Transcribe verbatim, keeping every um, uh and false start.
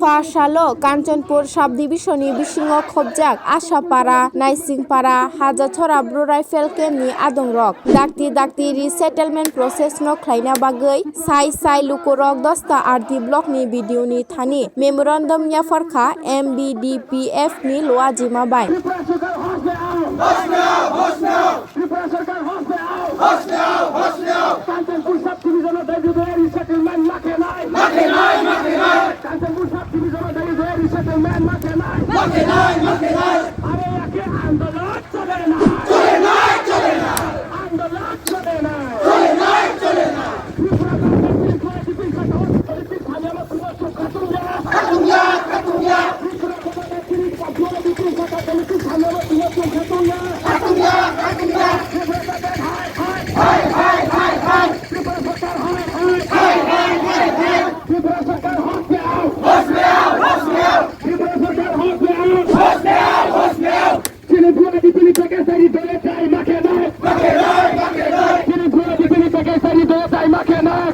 Pha salo Kanchanpur subdivision ni bisingo khobjak Ashapara, Naisingpara, Hajachora Bru Rifle Camp ni adongrok dakti dakti resettlement process no khlaina bagwi sai sai lukurok Dosta R D block ni B D O ni thani memorandum yapharkha M B D P F ni luajima bai. Tripura Sarkar, hosh mein aao! Hosh mein aao! Hosh mein aao! Tripura Sarkar, hosh mein aao! Hosh mein aao! Hosh mein aao! Kanchanpur Sub Division o W D A resettlement ma khenai! Ma khenai, ma khenai! Kanchanpur Sub Division o W D A resettlement ma khenai! Ma khenai, ma khenai! Are yake andolon chole na! Chole na, chole na! Andolon chole na! Chole na, chole na! Tripura Sarkar, Tripura Sarkar, Tripura Sarkar, Tripura Sarkar, Tripura Sarkar, Tripura Sarkar, Chini bura di bini package dari dole tai ma khe nai. Chini bura di bini package dari dole tai ma khe nai.